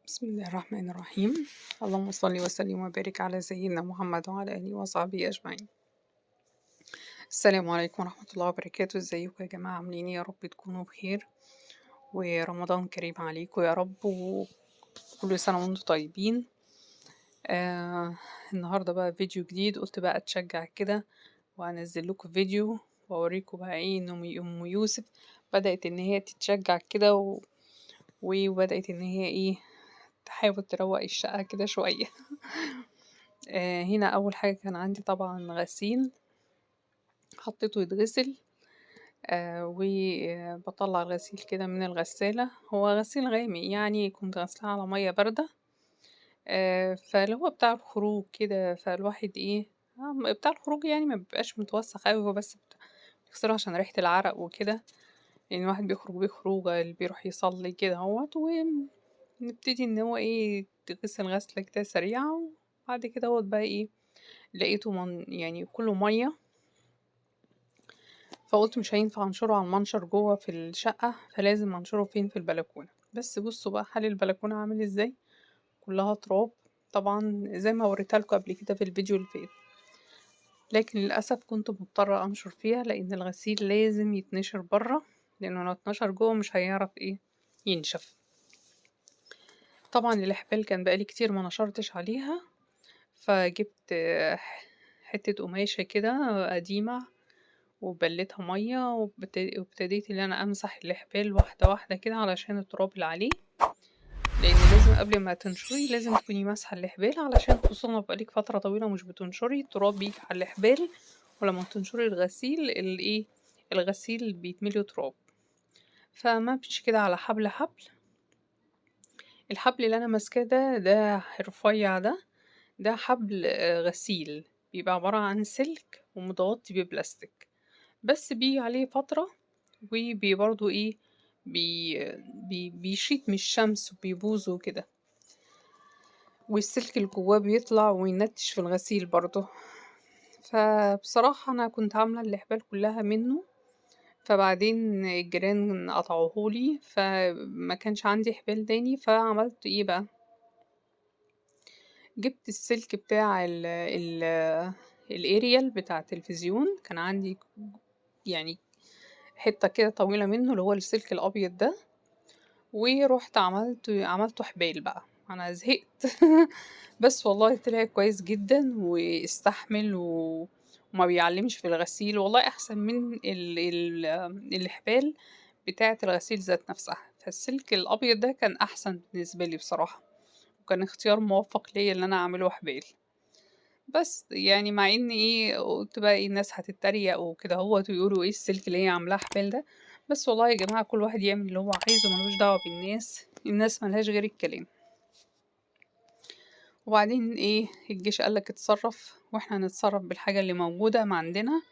بسم الله الرحمن الرحيم. اللهم صل وسلم وبارك على سيدنا محمد وعلى آله وصحبه أجمعين. السلام عليكم ورحمة الله وبركاته. ازيكم يا جماعة، عاملين ايه؟ يا رب تكونوا بخير، ورمضان كريم عليكم يا رب، وكل سنة وانتم طيبين. النهاردة بقى فيديو جديد، قلت بقى اتشجع كده وانزل لكم فيديو واوريكم بقى ايه ان ام يوسف بدأت ان هي تتشجع كده وبدأت ان هي ايه تحاول تروق الشقة كده شوية. هنا اول حاجة كان عندي طبعا غسيل، حطيته يتغسل، وبطلع الغسيل كده من الغسالة. هو غسيل غامق يعني، كنت غسلاه على مية باردة، فاللي هو بتاع الخروج كده، فالواحد ايه بتاع الخروج يعني ما بيبقاش متوسخ قوي، هو بس بيغسله عشان ريحة العرق وكده، لان الواحد بيخرج بيه خروجه، اللي بيروح يصلي كده اهوت، ونبتدي ان هو ايه تغسل غسلة كده سريعة. وبعد كده اهوت بقى ايه لقيته من يعني كله مية، فقلت مش هينفع انشره على المنشر جوه في الشقة، فلازم انشره فين؟ في البلكونة. بس بصوا بقى حال البلكونة عامل ازاي، كلها تراب طبعا زي ما وريتها لكم قبل كده في الفيديو اللي فات، لكن للأسف كنت مضطرة انشر فيها لان الغسيل لازم يتنشر برا، لانه لو اتنشر جوه مش هيعرف ايه ينشف. طبعا الحبال كان بقالي كتير ما نشرتش عليها، فجبت حتة قماشة كده قديمة وبليتها مية، وابتديت ان انا امسح الحبال واحدة واحدة كده علشان التراب اللي عليه، لان لازم قبل ما تنشري لازم تكوني ماسحه الحبال، علشان خصوصا لو بقالك فترة طويلة مش بتنشري التراب بيجي على الحبال، ولما تنشري الغسيل الايه الغسيل بيتملي تراب. فما بمشي كده على حبل حبل. الحبل اللي انا ماسكاه ده رفيع، ده حبل غسيل، بيبقى عبارة عن سلك ومتغطي ببلاستيك، بس بيجي عليه فترة وبي برضو ايه بي بي بيشيط من الشمس وبيبوظ وكده، والسلك اللي جواه بيطلع وينتش في الغسيل برضو. فبصراحة انا كنت عاملة الحبال كلها منه، فبعدين الجيران قطعوهولي، فما كانش عندي حبال تاني. فعملت ايه بقى، جبت السلك بتاع ال ال الاريال بتاع التلفزيون، كان عندي يعني حتة كده طويلة منه اللي هو السلك الأبيض ده، وروحت عملته حبال بقى. أنا زهقت بس والله طلع كويس جدا واستحمل وما بيعلمش في الغسيل، والله أحسن من الحبال بتاعة الغسيل ذات نفسها. فالسلك الأبيض ده كان أحسن بالنسبة لي بصراحة، وكان اختيار موفق ليا إن أنا أعمله حبال. بس يعني مع ان ايه قلت بقى ايه الناس هتتريق وكده اهوت ويقولوا ايه السلك اللي هي عاملاه حبال ده، بس والله يا جماعة كل واحد يعمل اللي هو عايزه، ملوش دعوه بالناس، الناس ملهاش غير الكلام. وبعدين ايه الجيش قالك اتصرف، واحنا هنتصرف بالحاجة اللي موجودة ما عندنا،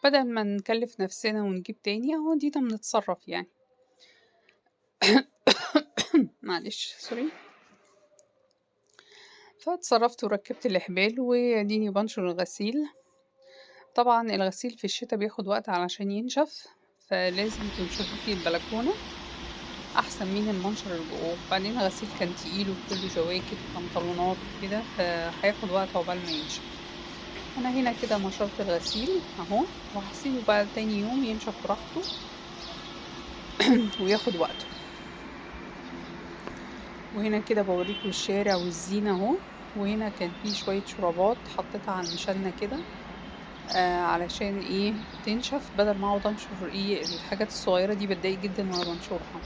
بدل ما نكلف نفسنا ونجيب تاني، اهو دي بنتصرف يعني. معلش سوري. فاتصرفت وركبت الحبال واديني بنشر الغسيل. طبعا الغسيل في الشتاء بياخد وقت علشان ينشف، فلازم تنشره في البلكونه احسن من المنشر اللي جوه. وبعدين الغسيل كان تقيل وكله جواكت وبنطلونات وكده، فهياخد وقت عقبال ما ينشف. انا هنا كده نشرت الغسيل اهو، وهسيبه بقى تاني يوم ينشف براحته وياخد وقته. وهنا كده بوريكم الشارع والزينة اهو. وهنا كان فيه شوية شرابات حطيتها على المشنة كده، علشان ايه تنشف، بدل ما اقعد انشر ايه الحاجات الصغيرة دي، بتضايق جدا وانا بنشرها،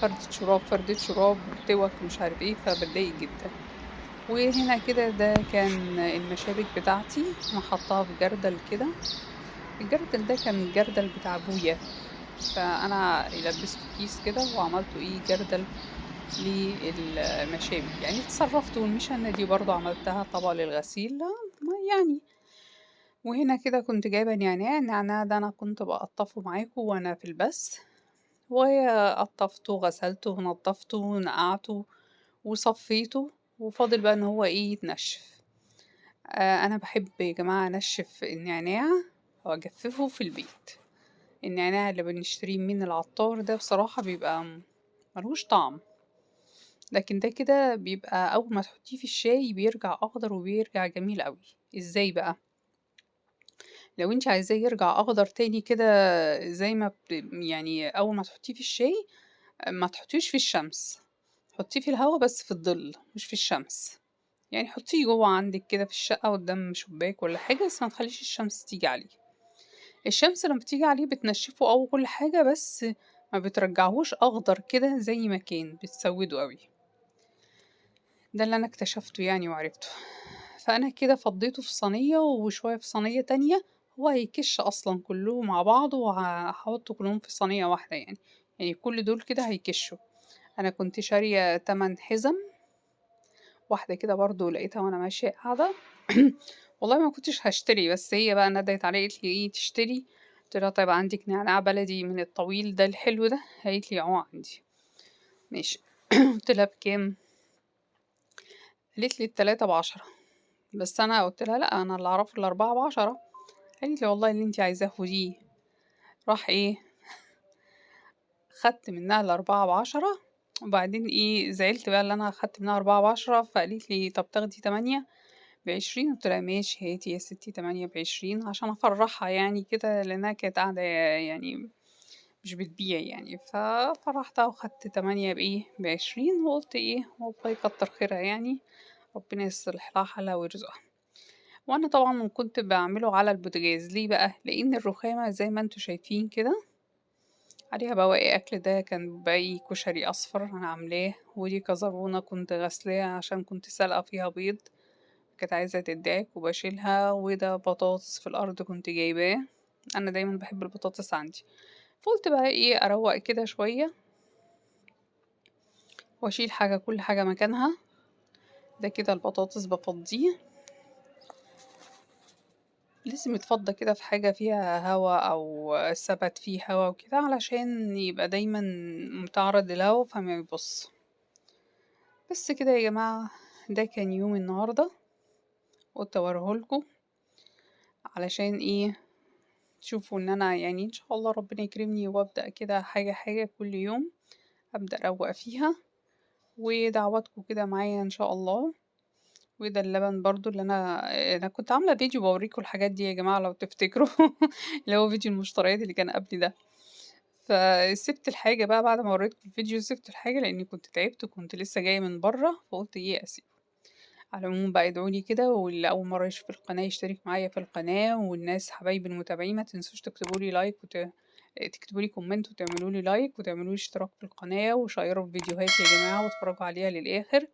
فردة شراب فردة شراب وتوك مش عارف ايه، فبتضايق جدا. وهنا كده ده كان المشابك بتاعتي، انا حطاها في جردل كده. الجردل ده كان الجردل بتاع ابويا، فانا لبسته كيس كده وعملته ايه جردل للمشابك يعني، اتصرفت. والمشنة دي برضو عملتها طبق للغسيل يعني. وهنا كده كنت جايبة نعناع، النعناع ده انا كنت بقطفه معاكم وانا في البث، وقطفته وغسلته ونضفته ونقعته وصفيته، وفاضل بقى ان هو ايه يتنشف. انا بحب يا جماعة انشف النعناع واجففه في البيت. النعناع اللي بنشتريه من العطار ده بصراحة بيبقى ملهوش طعم، لكن ده كده بيبقى أول ما تحطيه في الشاي بيرجع أخضر وبيرجع جميل أوي. إزاي بقى؟ لو انتِ عايزاه يرجع أخضر تاني كده زي ما يعني أول ما تحطيه في الشاي، ما تحطيهوش في الشمس، حطيه في الهوا بس في الظل مش في الشمس، يعني حطيه جوه عندِك كده في الشقة قدام شباك ولا حاجة، بس ما تخليش الشمس تيجي عليه. الشمس لما بتيجي عليه بتنشفه أو كل حاجة، بس ما بترجعهوش أخضر كده زي ما كان، بتسوده أوي. ده اللي أنا اكتشفته يعني وعرفته. فأنا كده فضيته في صينية وشوية في صينية تانية، هو هيكش أصلا كله مع بعضه، وهحطه كلهم في صينية واحدة يعني كل دول كده هيكشوا. أنا كنت شارية 8 حزم، واحدة كده برضو لقيتها وأنا ماشية قاعدة والله ما كنتش هشتري، بس هي بقى ندهت عليا قالت لي إيه تشتري؟ قلت لها طيب عندك نعناع بلدي من الطويل ده الحلو ده؟ قالت لي اه عندي. ماشي قلت لها بكام؟ قالت لي 3 ب10، بس أنا قلت لها لأ أنا اللي أعرفه 4 ب10. قالت لي والله اللي انتي عايزاه خديه. راح إيه خدت منها 4 ب10، وبعدين إيه زعلت بقى اللي أنا خدت منها 4 ب10، فقالت لي طب تاخدي 8 ب20؟ قلت لها ماشي هاتي يا ستي 8 ب20 عشان أفرحها يعني كده، لأنها كانت قاعدة يعني مش بتبيع يعني، ففرحتها وخدت 8 بإيه ب20، وقلت إيه والله يكتر خيرها يعني، ربنا يصلح لها حالها ويرزقها. وأنا طبعا كنت بعمله على البوتاجاز. ليه بقى؟ لأن الرخامة زي ما انتوا شايفين كده عليها بواقي أكل، ده كان باقي كشري أصفر أنا عاملاه، ودي كزرونة كنت غسلاها عشان كنت سالقة فيها بيض كانت عايزة تدعك وبشيلها، وده بطاطس في الأرض كنت جايباه، أنا دايما بحب البطاطس عندي. فقلت بقى إيه أروق كده شوية وأشيل حاجة كل حاجة مكانها. ده كده البطاطس بفضيه، لازم يتفضى كده في حاجة فيها هوا أو سبت فيه هوا وكده، علشان يبقى دايما متعرض للهوا فما يبص. بس كده يا جماعة، ده كان يوم النهاردة، قلت اوريهولكوا علشان ايه تشوفوا ان انا يعني ان شاء الله ربنا يكرمني وابدأ كده حاجة حاجة كل يوم ابدأ اروق فيها، ودعواتكم كده معايا ان شاء الله. وده اللبن برضو اللي انا كنت عامله فيديو بوريكم الحاجات دي يا جماعه لو تفتكروا اللي هو فيديو المشتريات اللي كان قبل ده. فسبت الحاجه بقى بعد ما وريتكم الفيديو، سبت الحاجه لاني كنت تعبت وكنت لسه جايه من بره، فقلت ايه اسيبه. على العموم بقى ادعولي كده، واللي اول مره يشوف القناه يشترك معايا في القناه، والناس حبايبي المتابعين ما تنسوش تكتبوا لي like تكتبوا لي comment وتعملوا لي like وتعملوا لي اشتراك في القناه، وشيروا الفيديوهات يا جماعه واتفرجوا عليها للاخر،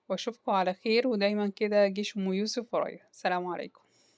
واشوفكم على خير. ودايما كده جيش ام يوسف ورايا. سلام عليكم.